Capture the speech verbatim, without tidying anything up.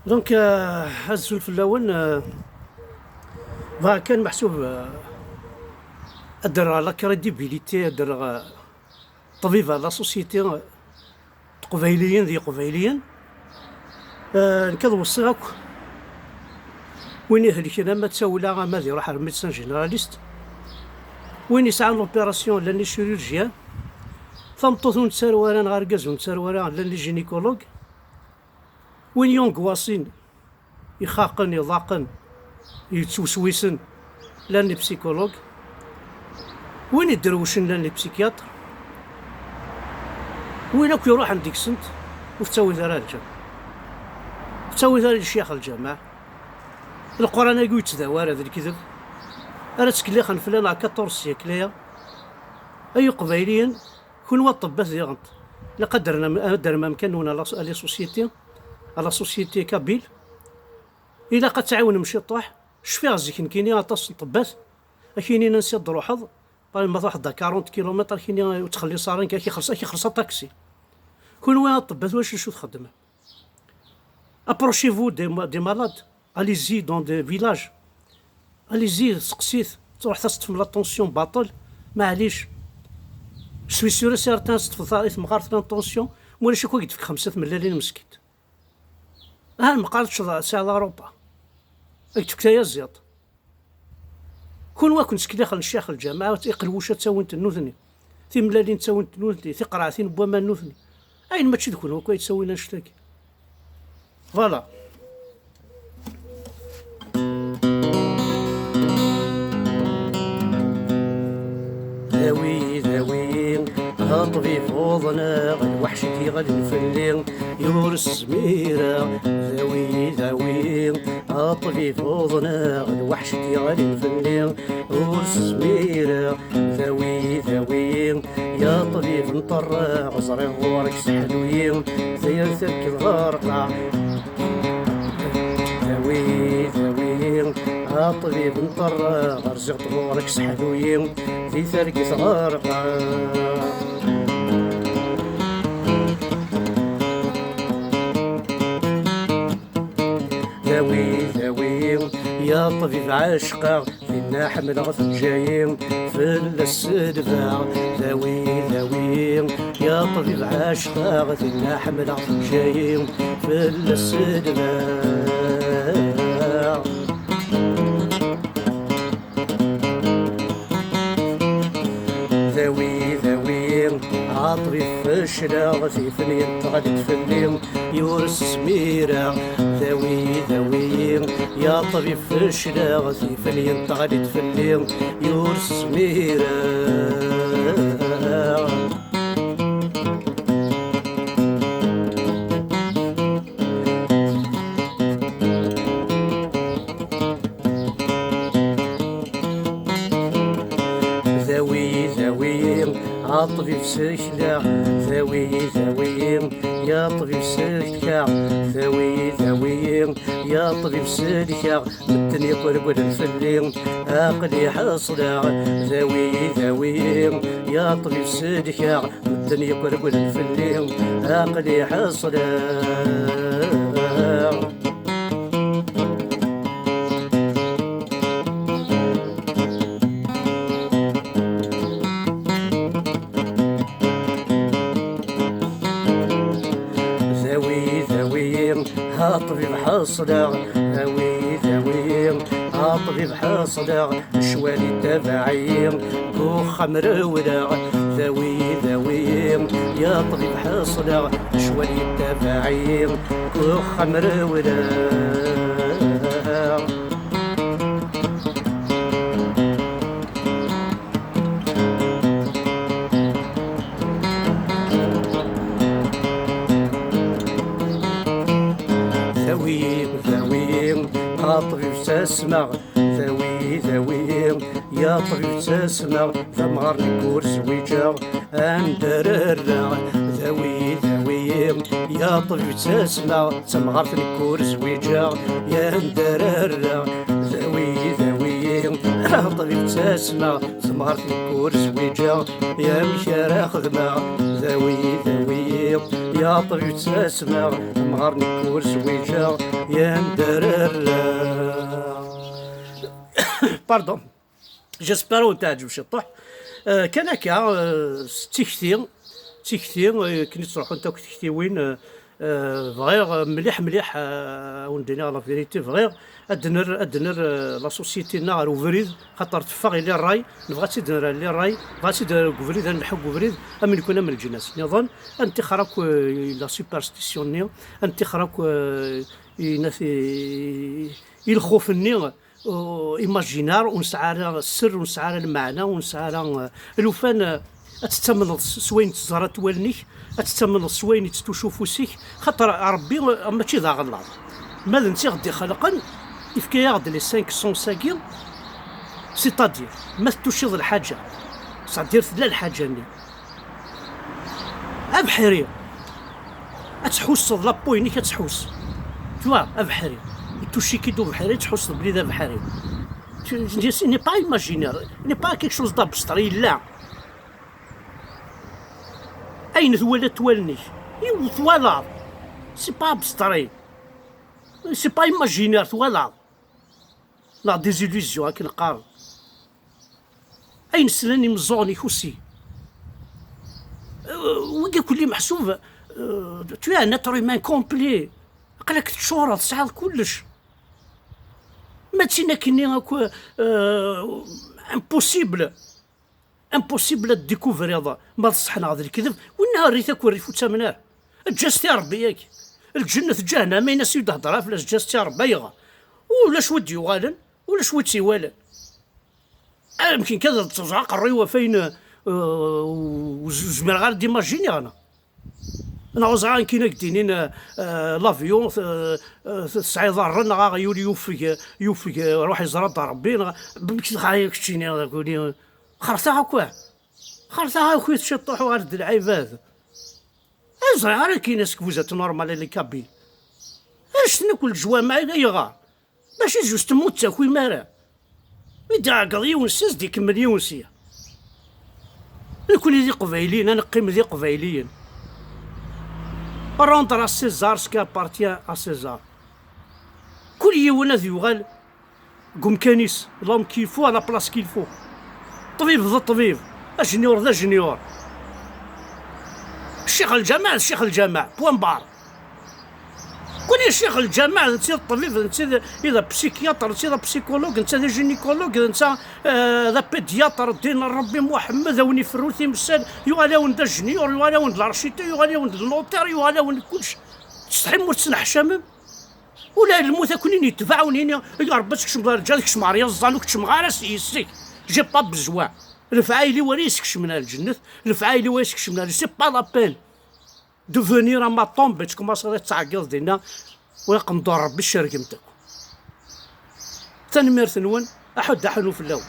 Donc, euh, azul fell-awen, euh, bɣiɣ kan meḥsub, euh, ad d-rreɣ la crédibilité, ad d-rreɣ, euh, ṭṭbib ɣer la société, euh, n teqbayliyin d yeqbayliyen. Euh, nekk ad weṣṣiɣ akk win ihelken ama d tawla ama ad iruḥ ar médecin généraliste. Win yesɛan l'opération, llan les chirurgiens. Tameṭṭut ur nettaru ara neɣ argaz ur nettaru ara, llan les gynécologues. Win yungwaṣin, ixaqen, iḍaqen, yettweswisen, llan les psychologues. Win iderwcen, llan les psychiatres. Win akk iruḥen deg-sent, ur tettawit ara lǧameɛ. Ur tettawit ara ccyax lǧameɛ. Leqran-agi ur yettdawi ara d lekdeb. Ara ttkellixen fell-aneɣ quatorze siècle-ya. Ay Iqbayliyen, kunwi aṭebbat diɣen, ilaq ad d-rrem, ad d-rrem amkan-nwen à la, à la société, à la société kabyle. Ilaq ad tɛiwnem ciṭuḥ. Cfiɣ zik nekkini aṭas n ṭebbat, ak-inin ansi ad d-truḥeḍ, par exemple, ma truḥeḍ à quarante kilomètres, ak-ini ur ttxelliṣ ara, nekk ak ixelleṣ, ak ixelleṣ aṭaksi. Kunwi aṭebbat, wacu, acu txeddmem? Approchez-vous des, des malades. Allez-y dans des villages. Allez-y, seqsit. Truḥ ad s-teṭṭfem la tension baṭel. Maɛlic. Je suis sûr et certain ad s-teṭṭfeḍ i temɣart la tension. Mulac akk ad k-d-tefk xemsa tmellalin meskint. Aha, lmeqar tesɛiḍ Arupa. Ad k-d-tefk tayaziḍt. Kunwi akk nettkellix n ccix lǧameɛ, iqelwuc ad ttawint nutni, timellalin ttawint nutni, tiqreɛtin n waman nutni. Ayen mačči d kunwi akk ay ttawin annect-agi. Voilà. Dawi, dawi, a ṭṭbib uḍneɣ, lweḥc i d-yeɣlin fell-i, ur zmireɣ. Dawi, dawi, a ṭṭbib uḍneɣ, lweḥc i d-yeɣlin fell-i, ur zmireɣ. Dawi, dawi, ya ṭṭbib nṭerreɣ, ẓriɣ ɣur-k seḥlu-yi, tayri terked ɣerqeɣ. Dawi, dawi, a ṭṭbib nṭerreɣ, rziɣ-d ɣur-k seḥlu-yi, di targit ɣerqeɣ. Dawi, dawi, ya ṭṭbib ɛecqeɣ, tinna ḥemmleɣ teǧǧa-yi fell-as sedbeɣ. Dawi, dawi, ya ṭṭbib ɛecqeɣ, tinna ḥemmleɣ teǧǧa-yi fell-as sedbeɣ. Dawi, dawi, a ṭṭbib fecleɣ, tifenyent ɣlint fell-i, ur zmireɣ. Dawi, dawi, ya ṭṭbib fecleɣ, tifenyent ɣlint fell-i, ur zmireɣ. Dawi, dawi, a ṭṭbib sekleɣ. Dawi, dawi, ya ṭṭbib sekleɣ. Dawi, dawi, ya ṭṭbib selkeɣ. Medden yakk regglen fell-i, aql-i ḥeṣleɣ. Dawi, dawi, ya ṭṭbib selkeɣ. Medden yakk regglen fell-i, aql-i ḥeṣleɣ. Dawi, dawi, a ṭṭbib ḥeṣleɣ. Dawi, dawi, a ṭṭbib ḥeṣleɣ. Ccwal ittabaɛ-iyi, deg uxxam rewleɣ. Dawi, dawi, ya ṭṭbib ḥeṣleɣ. Ccwal ittabaɛ-iyi, deg uxxam rewleɣ. Dawi, dawi, a ṭṭbib ttasmeɣ. Dawi, dawi, ya ṭṭbib ttasmeɣ. D amɣar nekk ur zwiǧeɣ, anda ara rreɣ? Dawi, dawi, ya ṭṭbib ttasmeɣ. D tamɣart nekk ur zwiǧeɣ, anda ara rreɣ? Dawi, dawi, Ṭbib ttasmeɣ, temɣart nekk ur zwiǧeɣ, yamek ara xedmeɣ? Dawi, dawi, ya ṭbib ttasmeɣ, temɣart nekk ur zwiǧeɣ, yamdarara. Pardon. J'espère ur teɛǧeb ciṭuḥ. Euh, kan akka, euh, s tikti, tikti, euh, akken i ttruḥunt akk tiktiwin, euh, euh, bɣiɣ, euh, mliḥ, mliḥ, euh, ad wen-d-iniɣ la vérité, bɣiɣ ad d-nerr, ad d-nerr, euh, la société-nneɣ ɣer ubrid, xaṭer teffeɣ i les rails, nebɣa ad tt-id-nerr les rails, nebɣa ad tt-id-nerr deg ubrid, ad nleḥḥu deg ubrid, am nekni am leǧnas nniḍen, ad nettixer akk, euh, la superstition-nni, ad nettixer akk, euh, i, i, i lxuf-nni, euh, imaginaire, ur nesɛi ara sser, ur nesɛi ara lmeɛna, ur nesɛi ara, euh, lufan, euh, ad tettamneḍ s, s wayen teẓra-t wallen-ik, ad tettamneḍ s wayen yetttucuf ufus-ik, xaṭer Ṛebbi, euh, mačči d aɣellaḍ. Ma d netta i ɣ-d-ixelqen, ifka-yaɣ-d les cinq sens-agi, c'est-à-dire, ma tettuciḍ lḥaǧa, c'est-à-dire tella lḥaǧa-nni. Abeḥri. Ad tḥusseḍ, la peau-inek ad tḥuss. Tu vois, abeḥri. Yettuciki-d ubeḥri, ad tḥusseḍ belli d abeḥri. Tu, ce n'est pas imaginaire, ce n'est pas quelque chose d'abstrait, yella. Ayen twalaḍ wallen-ik, i twalaḍ. C'est pas abstrait. C'est pas imaginaire, twalaḍ. Neɣ des illusions, akken qqaren. Ayen slan imeẓẓuɣen-ik aussi. Euh, wigi kulli meḥsub, euh, tu es un être humain complet. Aql-ak teččureḍ, tesɛiḍ kullec. Ma d tin akkenni akk, euh, impossible. Impossible ad découvriḍ ma d ṣṣeḥ neɣ d lekdeb. Winna err-it akk rrif, ur ttamen ara. Eǧǧ-as-t i Ṛebbi-agi. Lǧennet, ǧahennama, ayen as i d-hedreɣ fell-as, eǧǧ-as-tt i Ṛebbi, ayɣer? Ulac wi d-yuɣalen, ulac wi tt-iwalan. Amek nekk ad ṭṭseɣ aqerruy-iw ɣef ayen, euh, ur z-, ur zmireɣ ara d-imajiniɣ, neɣ? Neɣ ur ẓriɣ amek i ak-d-inin, euh, euh, l'avion, t-, euh, t-, tesɛa iḍarren, neɣ aɣyul yufeg, yufeg, euh, ruḥ iẓra-d Ṛebbi, neɣ amek dɣa keččini, xerteɣ akk. Xerteɣ akk ciṭuḥ uɣal-d lɛibad. Ur ẓriɣ ara akken est-ce que vous êtes normal les Kabyles. Anect-nni akk leǧwameɛ, ayɣer? Mačči justement ur d-takwim ara. Mi d-iɛeggeḍ yiwen sya, ad d-ikemmel yiwen sya. Nekkni d Iqbayliyen, ad neqqim d Iqbayliyen. Rendre à César ce qui appartient à César. Kul yiwen ad yuɣal deg umkan-is, l'homme qu'il faut, à la place qu'il faut. Ṭbib d ṭbib, ajenyur d ajenyur. Ccix lǧameɛ d ccix lǧameɛ, point barre. Kul ccix lǧameɛ, netta d ṭṭbib, netta d, i d psychiatre, netta d psychologue, netta d gynécologue, netta, euh, d pédiatre, ddin n Ṛebbi Muḥemmed, a wen-iferru timsal, yuɣal-awen d ajenyur, yuɣal-awen d l'architecte, yuɣal-awen d notaire, yuɣal-awen d kullec. Tsetḥim ur tettneḥcamem? Ula d lmut ad ken-in-yetbeɛ, ur nini, ay Ṛebbi, ad tkecmeḍ ar lǧal, kecmeɣ ar yaẓẓan, ur kecmeɣ ara s yes-k. J'ai pas besoin. Lefɛayel-iw ara yi-skecmen ar lǧennet, lefɛayel-iw ara yi-skecmen ar, c'est pas la peine de venir à ma tombe, tettkumaṣeḍ ad tettɛeggiḍ dinna, u aqendur Ṛebbi cergem-t akk. Tanemmirt-nwen, aḥuddu aḥunnu fell-awen.